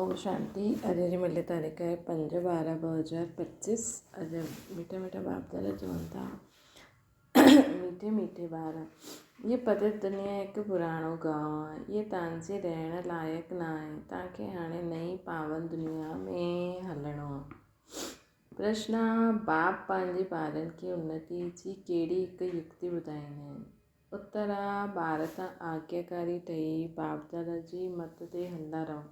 اوم شانتي اڄ جي ملي تاريخ آهي پنج ٻارهن 2025. اڄ مٺا مٺا باپ دادا چون ٿا، مٺي مٺي ٻار، هيء پتيت دنيا هڪ پراڻو گانء آهي، هيء توهان جي رهڻ لائق نه آهي، توهان کي هاڻي نئين پاون دنيا ۾ هلڻو آهي. پرشن، باپ پنهنجي ٻارن کي انتي جي ڪهڙي هڪ يڪتي ٻڌائيندا آهن؟ اتر، ٻار تان آگياڪاري ٺهي باپدادا جي مت تي هلندا رهو.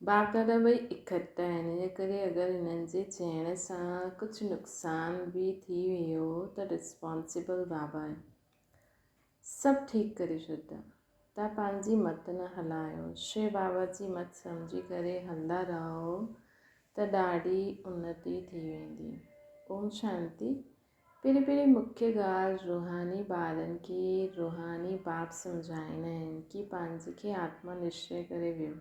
باپدادا ٻئي اڪٺا آهن، ان ڪري اگر هنن جي چئڻ سان ڪجهه نقصان به ٿي ويو ته رسپانسبل بابا آهن. سڀ ٺيڪ ڪري ڇڏدا. تان پنهنجي مت نه هلايو. شو بابا جي مت سمجهي ڪري هلندا رهو ته ڏاڍي انتي ٿي ويندي. اوم شانتي. پهرين پهرين مکيه ڳالهه روحاني ٻارن کي روحاني باپ سمجهائڻ آهن ڪي پنهنجي کي آتما نشچي ڪري ويهو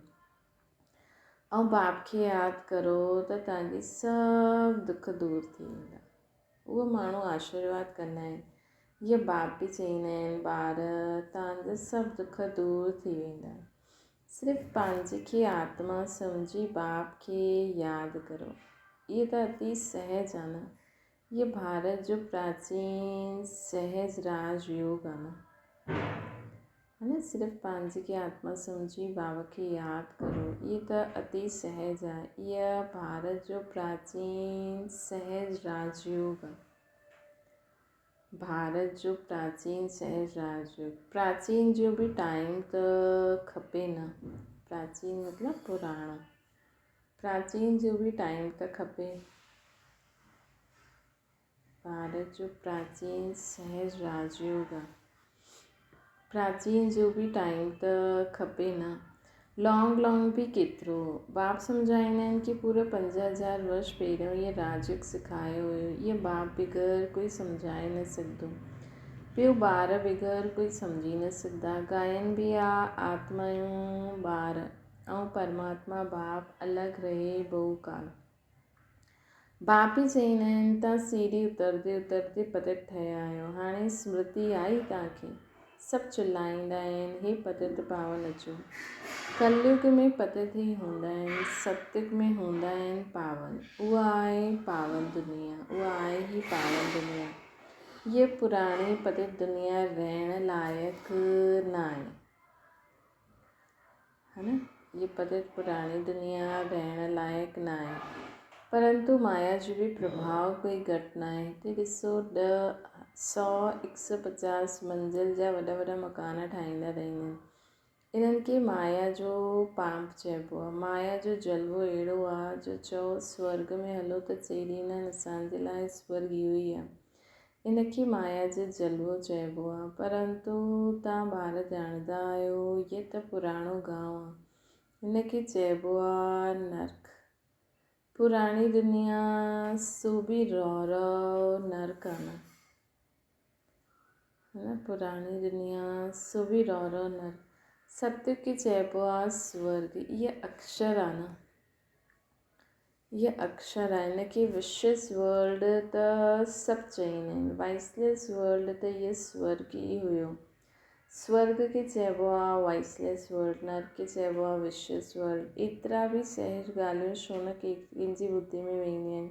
۽ باپ کي ياد ڪرو ته توهان جي سڀ دک دور ٿي ويندا. اهو ماڻهو آشيرواد ڪندا آهن جيئن باپ به چئيندا آهن ٻار توهان جا سڀ دک دور ٿي ويندا. صرف پنهنجي کي آتما سمجهي باپ کي ياد ڪرو. اهي ته اتي سهج آهي نه. هيء ڀارت جو پراچين سهج راج يوگ آ نه. ها نه صرف پنهنجي کي آتما سمجهي بابا کي ياد ڪرو. هيء ته اتي سهج آ. هيء ڀارت جو پراچين سهج راج يوگ آ. ڀارت جو پراچين سهج راج يوگ. پراچين جو به ٽائيم ته کپي نه. پراچين مطلب پراڻو. پراچين جو به ٽائيم ته کپي. ڀارت جو پراچين سهج راجيوگ آ. پراچين جو به ٽائيم ته کپي نه. لانگ لانگ به ڪيترو. باپ سمجهائيندا آهن ڪي پورا 5000 ورش پهريون هيء راجيوگ سکايو هيو. هيء باپ بغير ڪوئي سمجهائي نه سگهندو. ٻيو ٻار بغير ڪوئي سمجهي نه سگهندا. گائن به آ آتمايون ٻار ۽ پرماتما باپ الڳ رهي بهو ڪال. باپ ئي چئيندا آهن تان سيڙهي اترندي اترندي پتيت ٺهيا آهيو، هاڻي سمرتي آئي تان کي؟ سڀ چلائيندا آهن، هي پتيت پاون اچو. ڪليگ ۾ پتيت ئي هوندا آهن، ستيگ ۾ هوندا آهن پاون. اها آهي پاون دنيا، اها آهي هي پاون دنيا. هيء پراڻي پتيت دنيا رهڻ لائق ناهي. ها نه؟ هيء پتيت پراڻي دنيا رهڻ لائق ناهي. پرنتو مايا جو به پرڀاء ڪوئي گهٽ ناهي. هتي ڏسو ڏهه، سئو، هڪ سئو پچاس منزل جا وڏا وڏا مڪان ٺاهيندا رهندا آهن. انهن کي مايا جو پانپ چئبو آهي. مايا جو جلوو اهڙو آهي جو چئو سورڳ ۾ هلو ته چئي ڏيندا آهن اسان جي لاء سورڳ اهو ئي آهي. ان کي مايا جو جلوو چئبو آ. پرنتو توهان ٻار ڄاڻندا آهيو، هيء ته پراڻو گانء آ. هن کي چئبو آ نرڪ. پراڻي دنيا سو به رورو نرڪ آ نه. ها نه پراڻي دنيا سو به رورو نرڪ. ستيگ کي چئبو آ سورڳ. هيء اڪشر آ نه. اهي اڪشر آهن ڪي وشز ورلڊ ته سڀ چئيندا آهن وائسليس ورلڊ ته اهي سورڳ ئي هيو. سورڳ کي چئبو آهي وائسليس ورلڊ، نرڪ کي چئبو آهي وشز ورلڊ. ايترا به سهج ڳالهيون ڇو نه ڪنهن جي ٻڌي ۾ وينديون آهن.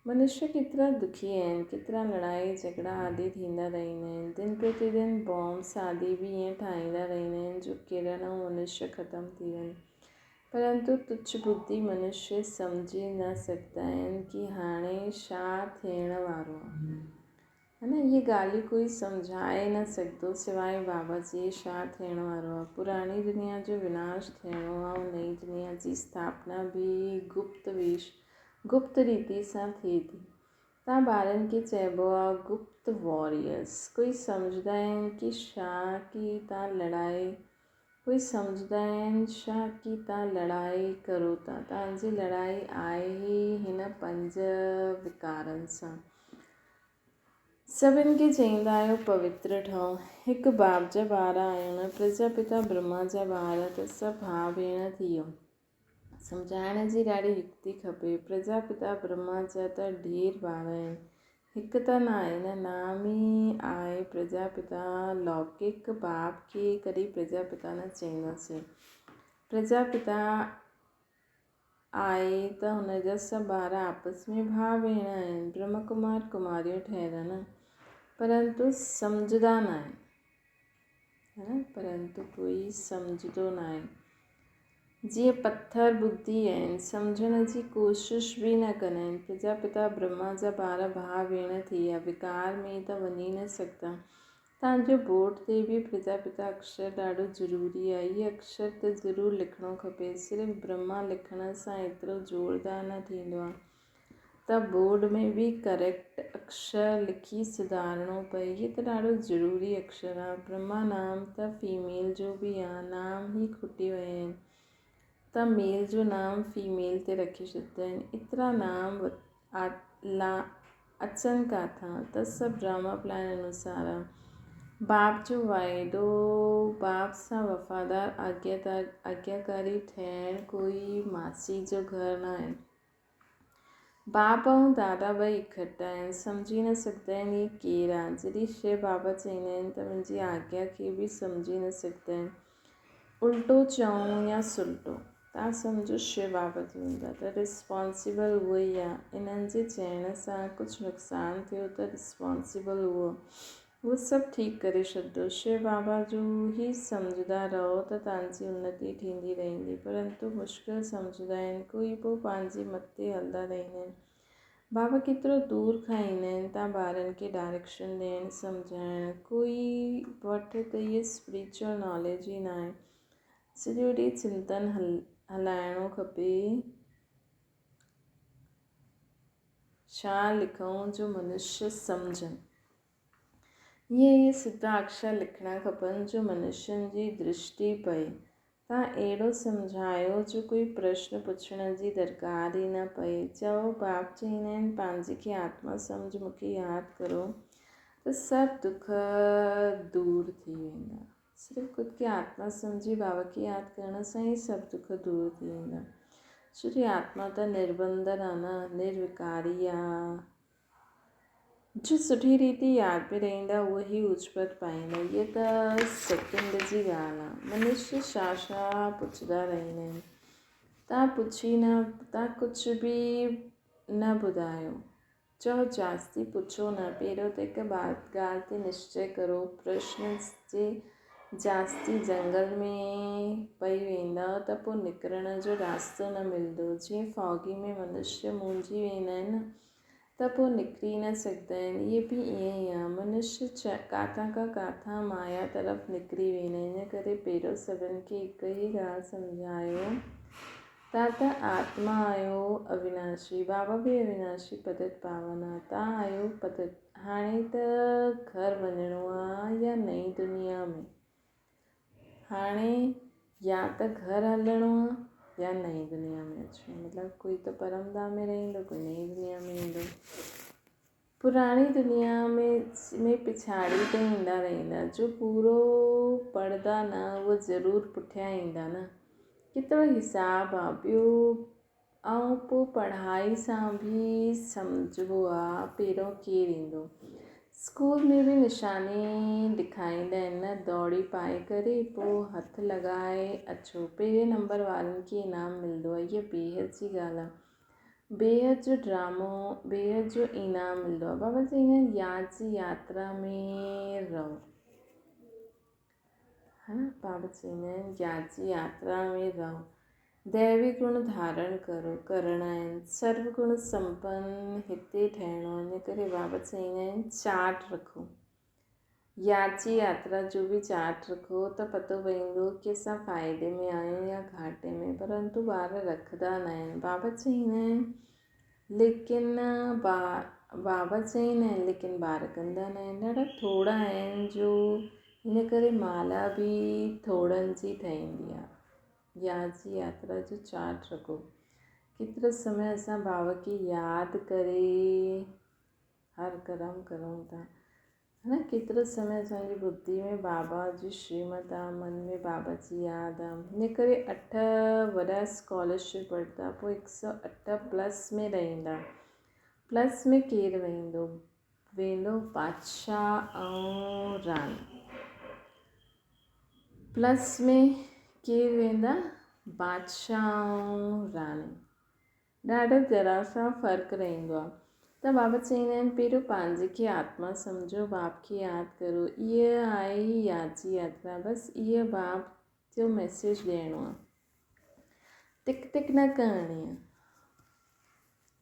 منشيه ڪيترا دکي آهن، ڪيترا لڙائي جهڳڙا آدي ٿيندا رهندا آهن. دن پرتي دن بامس آدي به ائين ٺاهيندا رهندا آهن جو ڪرڻ ۽ منشيه ختم ٿي وڃن. پرنتو تڇ ٻڌي منشيه سمجهي نه سگهندا آهن ڪي هاڻي ڇا ٿيڻ وارو آهي. ها نه اهي ڳالهيون ڪوئي سمجهائي نه سگهندو سواء بابا جي ڇا ٿيڻ وارو آهي. پراڻي دنيا جو وناش ٿيڻو آهي ۽ نئين دنيا جي اسٿاپنا به گپت ويش گپت ريتي سان ٿئي ٿي. تان ٻارن کي چئبو آهي گپت واريئرس. ڪوئي سمجهندا آهن ڪي ڇا ڪي تان لڙائي ڪوئي سمجهندا آهن ڇا ڪي تان لڙائي ڪرو ٿا. تان جي لڙائي آهي ئي هن پنج وڪارن سان. سڀن کي چئيندا آهيو پوتر ٺهو. هڪ باپ جا ٻار آهيو نه پرجا پتا برهما جا ٻار ته سڀ ڀاء ڀيڻ ٿي ويو. سمجهائڻ جي ڏاڍي يڪتي کپي. پرجا پتا برهما جا ته ڍير ٻار آهن. هڪ ته ناهي نه نام ئي آهي پرجا پتا. لوڪڪ باپ کي ڪڏهن پرجا پتا نه چئينداسين. پرجا پتا آهي ته هن جا سڀ ٻار آپس ۾ ڀاء ڀيڻ آهن، برهما ڪمار ڪماريون ٺهيل نه، پرنتو سمجهندا ناهن، ها پرنتو ڪوئي سمجهندو ناهي. جيئن پٿر ٻڌي آهن، سمجهڻ جي ڪوشش به نه ڪندا آهن. پرجاپتا برهما جا ٻار ڀاء ڀيڻ ٿي ويا، وڪار ۾ ته وڃي نه سگهندا. تان جو بورڊ تي به پرجاپتا اڪشر ڏاڍو ضروري آهي. هي اڪشر ته ضرور لکڻو کپي. صرف برهما لکڻ سان ايترو زوردار نه ٿيندو آهي ته بورڊ ۾ به ڪريڪٽ اڪشر لکي سڌارڻو پئي. هي ته ڏاڍو ضروري اڪشر آهي. برهما نام ته فيميل جو به آهي. نام ئي کٽي ويا آهن ته ميل جو نام فيميل تي رکي ڇڏيندا آهن. ايترا نام لا اچن ڪاٿان ته سڀ ڊراما پلان انوسار آ. باپ جو واعدو باپ سان وفادار آگياڪاري ٺهڻ ڪوئي ماسي جو گهر ناهي. باپ ۽ دادا ٻئي اڪٺا آهن سمجهي نه سگهندا آهن هي ڪير آ. جڏهن شو بابا چئيندا آهن ته منهنجي آگيا کي به سمجهي نه سگهندا آهن. الٽو چئون يا سلٽو، توهان سمجهو شو بابت هوندا ته رسپانسبل اهو ئي آ، انهن جي چئڻ سان ڪجهه نقصان ٿيو ته رسپانسبل اهو، اهو سڀ ٺيڪ ڪري ڇڏندو. شو بابا جو هي سمجهندا رهو ته توهان جي انتي ٿيندي رهندي، پرنتو مشڪل سمجهندا آهن، ڪوئي پوء پنهنجي مت تي هلندا رهندا آهن. بابا ڪيترو دور کان ايندا آهن تان ٻارن کي ڊائريڪشن ڏيڻ سمجهائڻ ڪوئي وٽ ته اهي اسپريچوئل ناليج ئي ناهي سڄو ڏينهن چنتن هلائڻو کپي ڇا لکون جو منشي سمجهن ائين اهي سڌا اکشر لکڻا کپن جو منشين جي درشٽي پئي. توهان اهڙو سمجهايو جو ڪوئي پرشن پڇڻ جي درڪار ئي نه پئي. چئو، باپ چئيندا آهن، پنهنجي کي آتما سمجهه مون کي ياد ڪرو ته سڀ دک دور ٿي ويندا. صرف خود کي آتما سمجهي بابا کي ياد ڪرڻ سان ئي سڀ دک دور ٿي ويندا. ڇو جو آتما ته نربندن آ نه، نروڪاري آ. جو سٺي ريت ياد ۾ رهندا اهي ئي اوچ پد پائيندا. هيء ته سيڪنڊ جي ڳالهه آ. منشي ڇا ڇا پڇندا رهندا آهن. تان پڇي نه تان ڪجهه به نه ٻڌايو. چئو جاستي پڇو نه. پهريون ته هڪ ڳالهه تي نشچي ڪرو. پرشن جي جاستي جنگل ۾ پئي ويندؤ ته پوء نڪرڻ جو راستو نه ملندو. جيئن فوگي ۾ منشي منهنجي ويندا آهن نه ته پوء نڪري نه سگهندا آهن. اهي به ائين ئي آهي. منشي ڪاٿان کان ڪاٿان مايا طرف نڪري ويندا آهن. ان ڪري پهريون سڀن کي هڪ ئي ڳالهه سمجهايو تان ته آتما آهيو اويناشي، بابا به اويناشي پتت پاون آ، تان آهيو پتت، هاڻي ته گهر وڃڻو آ يا نئين دنيا ۾؟ هاڻي يا ته گهر هلڻو آ يا نئين دنيا ۾ اچڻو آ، مطلب ڪوئي ته پرم ڌام ۾ رهندو ڪوئي نئين دنيا ۾ ايندو. پراڻي دنيا ۾ ۾ پڇاڙي تي ايندا رهندا، جو پورو پڙهندا نه اهو ضرور پٺيان ايندا نه. ڪيترو حساب آ ٻيو ۽ پو پڙهائي سان به سمجهبو آ پهريون ڪير ايندو. اسڪول ۾ به نشاني ڏکائيندا آهن نه دوڙي پائي ڪري پو هٿ لڳائي اچو پهرين نمبر وارن کي انعام ملندو آ هيء بيحد جي ڳالهه آ. بيحد جو ڊرامو، بيحد جو انعام ملندو آهي. بابا چئيندا آهن ياد جي ياترا ۾ رهو. ها نه بابا چئيندا آهن ياد جي ياترا ۾ رهو. ديوي گڻ ڌارڻ ڪرو، ڪرڻا آهن. سرو گڻ سمپن هتي ٺهڻو آهي. ان ڪري بابا چئيندا آهن چارٽ رکو. ياچي ياترا جو به چارٽ رکو ته پتو پوندو ڪي اسان فائدي ۾ آهيون يا گهاٽي ۾ پرنتو ٻار رکندا نه آهن بابا چئيندا آهن ليڪن بابا چئيندا آهن ليڪن ٻار ڪندا نه آهن ڏاڍا ٿورا آهن جو ان ڪري مالا به ٿورن جي ٺهندي آهي ياچي ياترا جو چارٽ رکو ڪيترو سمي اسان بابا کي ياد ڪري هر ڪرم ڪرون ٿا. ها نه ڪيترو سمي اسان جي ٻڌي ۾ بابا جي شريمت آ من ۾ بابا جي ياد آ ان ڪري اٺ وڏا اسڪالرشپ ورتا پوء هڪ سو اٺ پلس ۾ رهندا پلس ۾ ڪير ويندو ويندو بادشاهه ۽ راڻي پلس ۾ ڪير ويندا بادشاهه ۽ راڻي. ڏاڍو ذرا سان فرق رهندو آهي. ته بابا چوندا آهن پهريون پنهنجي کي آتما سمجهو، باپ کي ياد ڪرو، اها آهي ئي ياد جي ياترا، بس اها باپ جو ميسيج ڏيڻو آهي. ٽڪ ٽڪ نه ڪرڻي آهي.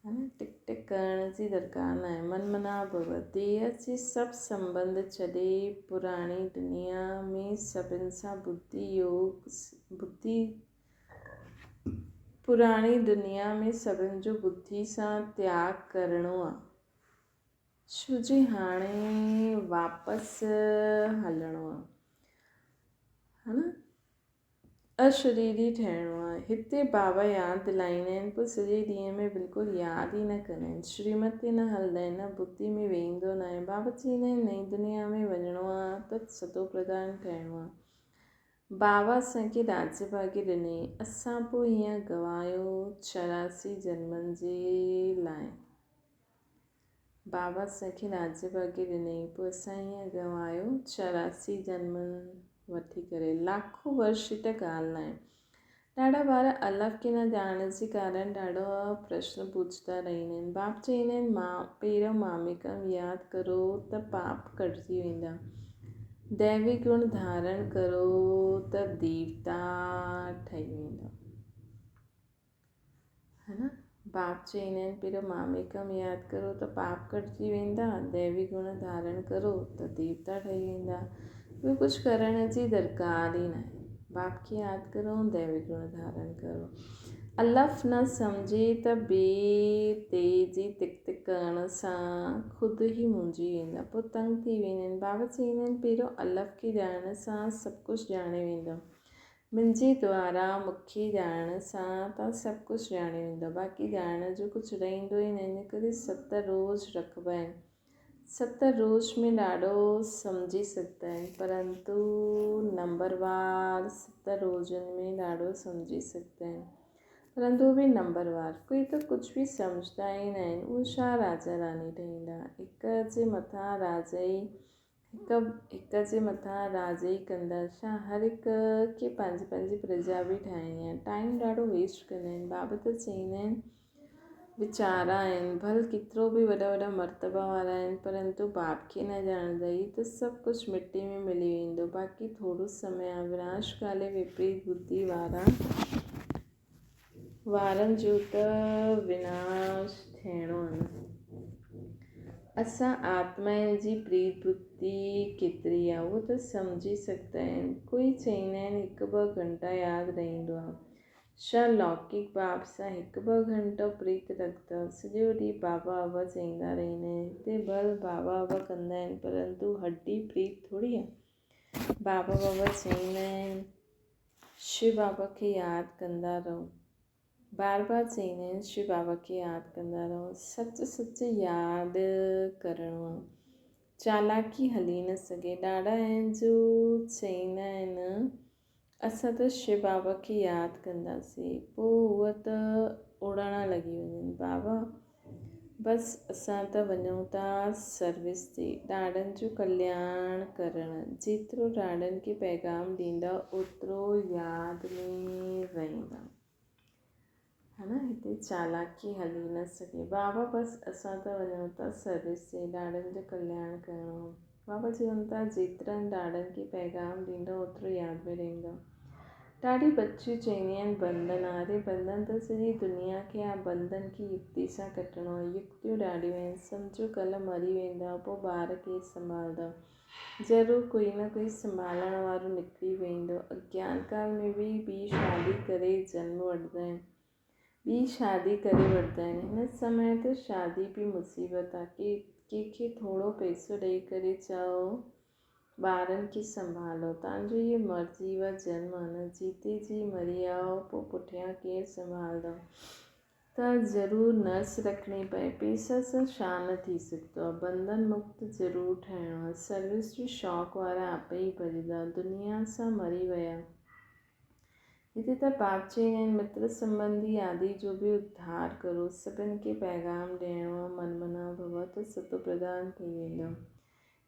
ها نه ٽڪ ٽڪ ڪرڻ جي درڪار ناهي. من منا ڀو. ديهه جي سڀ سنٻنڌ ڇڏي پراڻي دنيا ۾ سڀن سان ٻڌي يوگ ٻڌي پراڻي دنيا ۾ سڀن جو ٻڌي سان تياڳ ڪرڻو آ. ڇو جي هاڻي واپس هلڻو آ. ها نه اشريري ٺهڻو آهي. هتي بابا ياد دلائيندا آهن پوء سڄي ڏينهن ۾ بلڪل ياد ئي نه ڪندا آهن. شريمت تي نه هلندا آهن نه بتي ۾ ويهندو ناهي. بابا چئيندا آهن نئين دنيا ۾ وڃڻو آهي ته ستوپرڌان ٺهڻو آهي. بابا اسان کي راڄ ڀاڳي ڏني. اسان پوء هيئن گوايو 84 جنمن جي لاء. بابا اسان کي راڄ ڀاڳي ڏنئي، پوء اسان ائين گنوايو 84 جنمن وٺي ڪري. لاکون ورش جي ته ڳالهه ناهي. ڏاڍا ٻار الف کي نه ڄاڻڻ جي ڪارڻ ڏاڍا پرشن پڇندا رهندا آهن. باپ چئيندا آهن، مان پهريون ماميڪم ياد ڪرو ته پاپ ڪٽجي ويندا. ديوي گڻ ڌارڻ ڪرو ته ديوتا ٺهي ويندا. ها نه؟ باپ چئيندا آهن پهريون ماميڪم ياد ڪرو ته پاپ ڪٽجي ويندا، ديوي گڻ ڌارڻ ڪرو ته ديوتا ٺهي ويندا. ٻيو ڪجهه ڪرڻ جي درڪار ئي ناهي. باپ کي ياد ڪرو ۽ ديوي گڻ ڌارڻ ڪرو. الف نه سمجهي ته بي تي جي تڪ تڪ ڪرڻ سان خود ئي منجهي ويندا، پوء تنگ ٿي ويندا آهن. بابا چئيندا آهن پهريون الف کي ڄاڻڻ سان سڀ ڪجهه ڄاڻي ويندؤ. منهنجي دوارا مونکي ڄاڻڻ سان توهان سڀ ڪجهه ڄاڻي ويندؤ. باقي ڄاڻڻ جو ڪجهه رهندو ئي نه ان ڪري ست روز رکبا آهن. ست روز ۾ ڏاڍو سمجهي سگهندا آهن پرنتو نمبر وار ست روزن ۾ ڏاڍو سمجهي سگهندا آهن پرنتو به نمبر وار ڪوئي ته ڪجهه به سمجهندا ئي نه آهن اهو ڇا راجا راڻي ٺهيندا هڪ جي مٿان راجا ئي هڪ هڪ جي مٿان راڄ ئي ڪندا ڇا؟ هر هڪ کي پنهنجي پنهنجي پرجا به ٺاهڻي آهي. ٽائيم ڏاڍو ويسٽ ڪندا آهن. بابا ته چئيندا آهن ويچارا آهن ڀل ڪيترو به وڏا وڏا مرتبا وارا آهن پرنتو باپ کي نه ڄاڻندا هي ته سڀ ڪجهه مٽي ۾ ملي ويندو باقي ٿورو سمي آهي وناش ڪالي وپريت ٻڌي وارا وارن جو ته وناش ٿيڻو آ نه. اسان آتمائن جي پريت ٻڌي ڪيتري آ، اهو ته سمجهي سگهندا آهن. ڪوئي چئيندا آهن هڪ ٻه گهنٽا ياد رهندو آ. ڇا لوڪڪ باپ سان هڪ ٻه گهنٽو پريت رکندؤ؟ سڄو ڏينهن بابا بابا چئيندا رهندا آهن. هتي ڀل بابا بابا ڪندا آهن پرنتو هڏي پريت ٿوري آ. بابا بابا چئيندا آهن. شو بابا کي ياد ڪندا رهو. بار بار چئيندا آهن شو بابا کي ياد ڪندا رهو. سچ سچ ياد ڪرڻو آ. چالاڪي هلي نه سگهي. ڏاڍا آهن جو چئيندا آهن اسان ته شو بابا کي ياد ڪنداسين. پوء هو ته اڙڻ لڳي وڃن. بابا بس اسان ته وڃون ٿا سروس تي ڏاڏن جو ڪلياڻ ڪرڻ. جيترو ڏاڏن کي پيغام ڏيندا اوترو ياد ۾ رهندا. ها نه هتي چالاڪي هلي نه سگهي. بابا بس اسان ته وڃون ٿا سروس تي ڏاڏن جو ڪلياڻ ڪرڻ. بابا چون ٿا جيترن ڏاڏن کي پيغام ڏيندؤ اوترو ياد ۾ رهندؤ. ڏاڍي بچيون چونديون آهن بنڌن آ اري بنڌن ته سڄي دنيا کي آ بنڌن کي يڪتي سان ڪٽڻو آ يڪتيون ڏاڍيون آهن سمجهو ڪلهه مري ويندؤ پوء ٻار ڪير سنڀالندؤ ضرور ڪوئي نه ڪوئي سنڀالڻ وارو نڪري ويندو اگيان ڪال ۾ به ٻي شادي ڪري جنم وٺندا آهن ٻي شادي ڪري وٺندا آهن. هن سمي ته شادي به مصيبت آ. ڪنهن کي ٿورو پئسو ڏئي ڪري چئو ٻارن کي سنڀالو. تان جو هي مرضي و جنم آ نه. جيتي جي مري آئو پو پٺيان ڪير سنڀالندو. ته ضرور نرس رکڻي پئي. پئسا سان ڇا نه ٿي سگهندو آ. بنڌن مڪت ضرور ٺهڻو آ. سروس جي شوق وارا آپي ئي ڀڄندا. دنيا سان مري ويا. هتي ته پاپ چئي آهن، متر سنٻنڌي آدي جو به اڌار ڪرو، سڀن کي پيغام ڏيڻو آ، من منا ڀو ته ستو پرڌان ٿي ويندؤ.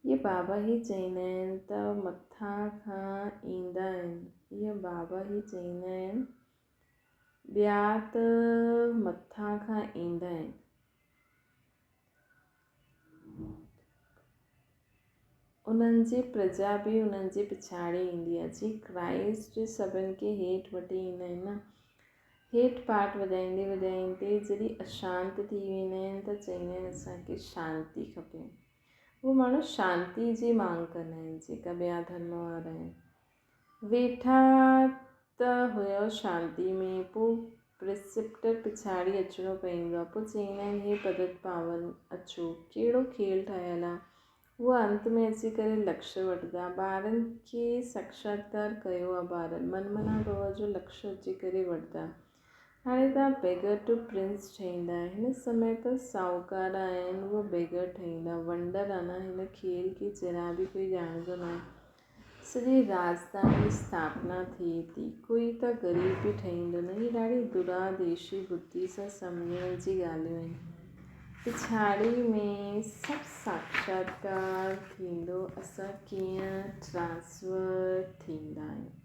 اهي بابا ئي چئيندا آهن ته مٿان کان ايندا آهن. اهي بابا ئي چئيندا آهن. ٻيا ته مٿان کان ايندا آهن. انهن جي پرجا به انهن جي پڇاڙي ايندي آهي. جيئن ڪرائسٽ سڀن کي هيٺ وٺي ايندا آهن نه. هيٺ پاٺ وڄائيندي وڄائيندي جڏهن اشانت ٿي ويندا آهن ته چئيندا آهن اسان کي شانتي کپي. اهي ماڻهو شانتي جي مانگ ڪندا آهن جيڪا ٻيا ڌرم وارا آهن. ويٺا ته هيو شانتي ۾، پوء پريسپٽر پڇاڙي اچڻو پئيندو آ. پوء چئيندا آهن هي پدت پاون اچو، ڪهڙو کيل ٺاهيل آ. هو انت ۾ اچي ڪري لڪش وٺندا. ٻارن کي ساڪشاتڪار ڪيو آ ٻارن من منا ڀو جو لڪش اچي ڪري وٺندا. هاڻي توهان بيگر ٽو پرنس ٺهيندا. هن سمي ته ساهوڪار آهن اهي بيگر ٺهيندا. ونڊر آ نه هن کيل کي ذرا به ڪوئي ڄاڻندو ناهي. سڄي راجڌاني جي اسٿاپنا ٿئي ٿي. ڪوئي ته غريب به ٺهيندو نه. هي ڏاڍي دراديشي ٻڌي سان سمجهڻ جي ڳالهيون آهن. پڇاڙي ۾ سڀ ساڪشاتڪار ٿيندو. اسان ڪيئن ٽرانسفر ٿيندا آهيون.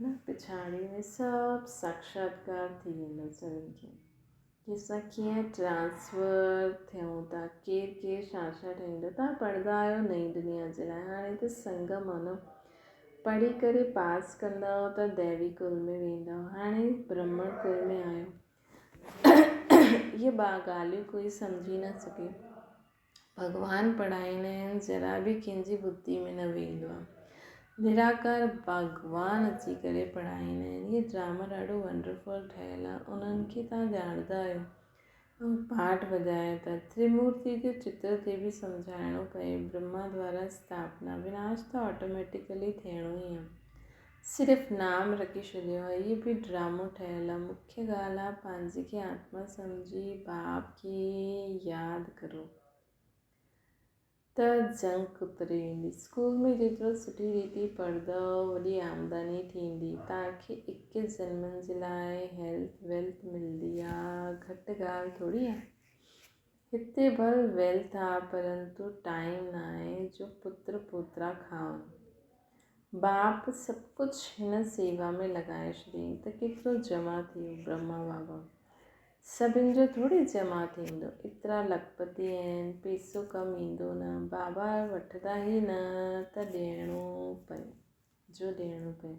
نه پڇاڙي ۾ سڀ ساڪشاتڪار ٿي ويندو سڀن کي. ڪي اسان ڪيئن ٽرانسفر ٿيون ٿا، ڪير ڪير ڇا ڇا ٺاهيندو. توهان پڙهندا آهيو نئين دنيا جي لاء، هاڻي ته سنگم آهي نه. پڙهي ڪري پاس ڪندؤ ته ديوي ڪل ۾ ويندؤ، هاڻي برهمڻ ڪل ۾ آهيو. اهي ٻه ڳالهيون ڪوئي سمجهي نه سگهي. ڀڳوان پڙهائيندا آهن، ذرا به ڪنهن جي ٻڌي ۾ نه ويندو آهي. نراڪار ڀڳوان اچي ڪري پڙهائيندا آهن. هي ڊرامو ڏاڍو ونڊرفل ٺهيل آهي. انهن کي توهان ڄاڻندا آهيو ۽ پاٺ وڄايو ٿا. تريمورتي جو چتر تي به سمجهائڻو پئي. برهما دوارا اسٿاپنا، وناش ته آٽوميٽيڪلي ٿيڻو ئي آهي. صرف نام رکي ڇڏيو آهي. هي به ڊرامو ٺهيل آهي. مکيه ڳالهه آهي پنهنجي کي آتما سمجهي باپ کي ياد ڪرو ته جنگ اتري ويندي. اسڪول ۾ جيترو سٺي ريتي پڙهندؤ وڏي آمدني ٿيندي. توهان کي ايڪيس جنمن جي لاء هيلٿ ويلٿ ملندي. اها گهٽ ڳالهه ٿوري آهي. هتي ڀل ويل ٿا پرنتو ٽائيم ناهي جو پتر پوترا کائن. باپ سڀ ڪجهه هن سيوا ۾ لڳائي ڇڏيائين ته ڪيترو جمع ٿي ويو برهما بابا سڀن جو ٿوري جمع ٿيندو ايترا لکپتي آهن پيسو ڪم ايندو نه بابا وٺندا ئي نه ته ڏيڻو پئي. جو ڏيڻو پئي.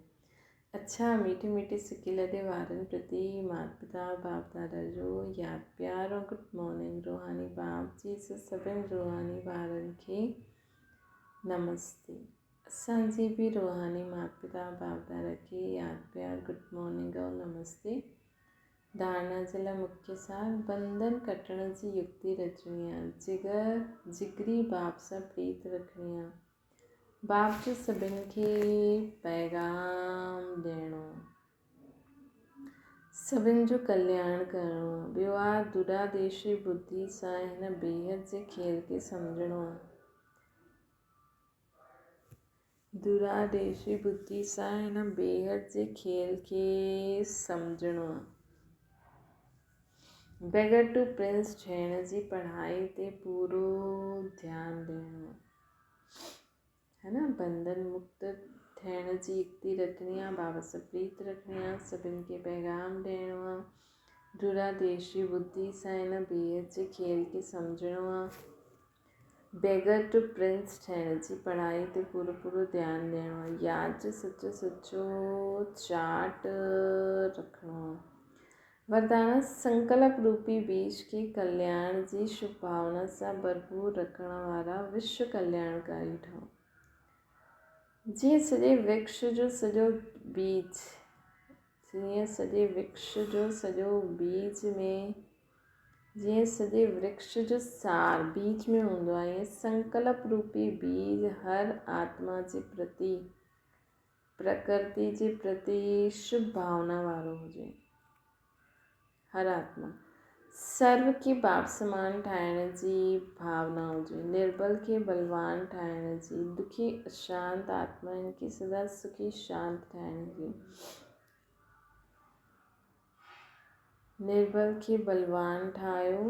اڇا ميٺي ميٺي سڪي لڏي وارن پرتي مات پتا باپ دادا جو ياد پيار ۽ گڊ مارننگ روحاني باپ جي سڀن روحاني ٻارن کي نمستي اسان جي به روحاني مات پتا باپ دادا کي ياد پيار گڊ مارننگ ۽ نمستي ڌارڻا جي لاء مکيه سار بنڌن ڪٽڻ جي يڪتي رچڻي آ جگر جگري باپ سان پريت رکڻي آ باپ جو سڀن کي پيغام ڏيڻو، سڀن جو ڪلياڻ ڪرڻو، ٻيو آ دراديشي ٻڌي سان هن بيحد جي کيل کي سمجهڻو آ. دراديشي ٻڌي سان هن بيحد جي کيل کي سمجهڻو آ. بيگر ٽو پرنس ٺهڻ جي پڙهائي تي پورو ڌيان ڏيڻو آ. ها نه بنڌن مڪت ٿيڻ جي يڪتي رکڻي آ، بابا سان پريت رکڻي آ، سڀن کي پيغام ڏيڻو آ، دراديشي ٻڌي سان هن بيحد جي کيل کي سمجهڻو آ، بيگر ٽو پرنس ٺهڻ جي پڙهائي تي پورو پورو ڌيان ڏيڻو آ، ياد جو سچو سچو چارٽ رکڻو آ. وردانا سنڪلپ روپي بيج کي ڪلياڻ جي شڀ ڀاونا سان ڀرپور رکڻ وارا وشو ڪلياڻڪاري ٺهو. جيئن سڄي ورڪش جو سڄو بيج جيئن سڄي ورڪش جو سڄو بيج ۾ جيئن سڄي ورڪش جو سار بيج ۾ هوندو آهي ائين سنڪلپ روپي بيج هر آتما جي پرتي پرڪرتي جي پرتي شڀ ڀاونا وارو هجي. هر آتما سرو کي باپ سمان ٺاهڻ جي ڀاونا هجي، نربل کي بلوان ٺاهڻ جي، دکي اشانت آتمائن کي سدا سکي شانت ٺاهڻ جي، نربل کي بلوان ٺاهيو.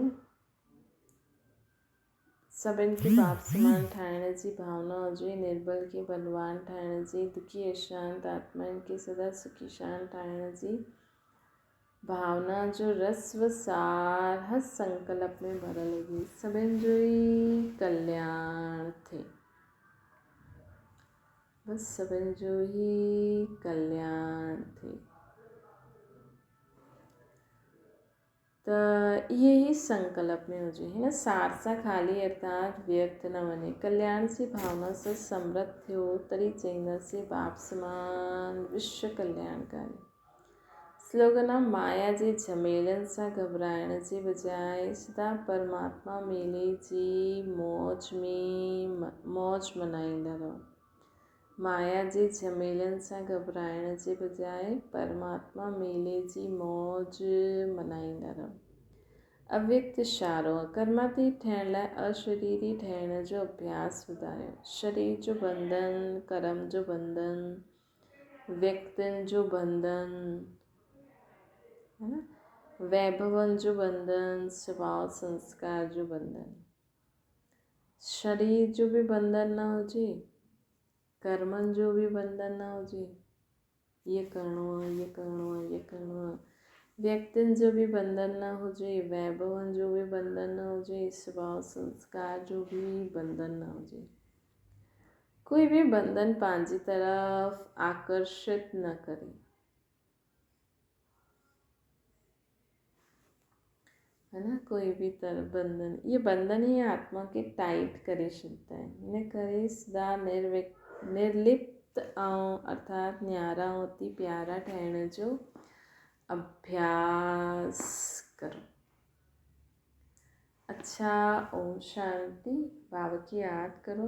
سڀن کي باپ سمان ٺاهڻ جي ڀاونا هجي، نربل کي بلوان ٺاهڻ جي، دکي ۽ شانت آتمائن کي سدا سکي شانت ٺاهڻ جي، ڀاونا جو رس و سار هر سنڪلپ ۾ ڀريل هجي. سڀن جو ئي ڪلياڻ ٿئي. بس سڀن جو ئي ڪلياڻ ٿئي. ته اهي ئي سنڪلپ ۾ هجي. هن سار سان خالي ارٿات ويرٿ نه وڃي. ڪلياڻ جي ڀاونا سان سمرٿ ٿيو تڏهن چئينداسين باپ سمان وشو ڪلياڻڪاري. سلوگن آ مايا جي جهميلن سان گهٻرائڻ جي بجاء سدا پرماتما ميلي جي موج ۾ موج منائيندا رهو. مايا جي جهميلن سان گهٻرائڻ جي بجاء پرماتما ميلي جي موج منائيندا رهو. اويڪت اشارو، ڪرماتيت ٺهڻ لاء اشريري ٺهڻ جو اڀياس وڌايو. شرير جو بنڌن، ڪرم جو بنڌن، ويڪتين جو بنڌن، ويڀون جو بنڌن، سڀاء سنسڪار جو بنڌن. شرير جو به بنڌن نه هجي، ڪرمن جو به بنڌن نه هجي، هيء ڪرڻو آهي، هيء ڪرڻو آهي، هيء ڪرڻو آهي. ويڪتين جو به بنڌن نه هجي، ويڀون جو به بنڌن نه هجي، سڀاء سنسڪار جو به بنڌن نه هجي. ڪوئي به بنڌن پنهنجي طرف آڪرشت نه ڪري. है ना कोई भी तरह बंधन ये बंधन ही आत्मा के टाइट करे छॾदा आहिनि इन करे सदा निर्लिप्त ऐं अर्थात न्यारा ऐं अति प्यारा ठहिण जो अभ्यास करो। अच्छा, ओम शांति। बाबा की याद करो।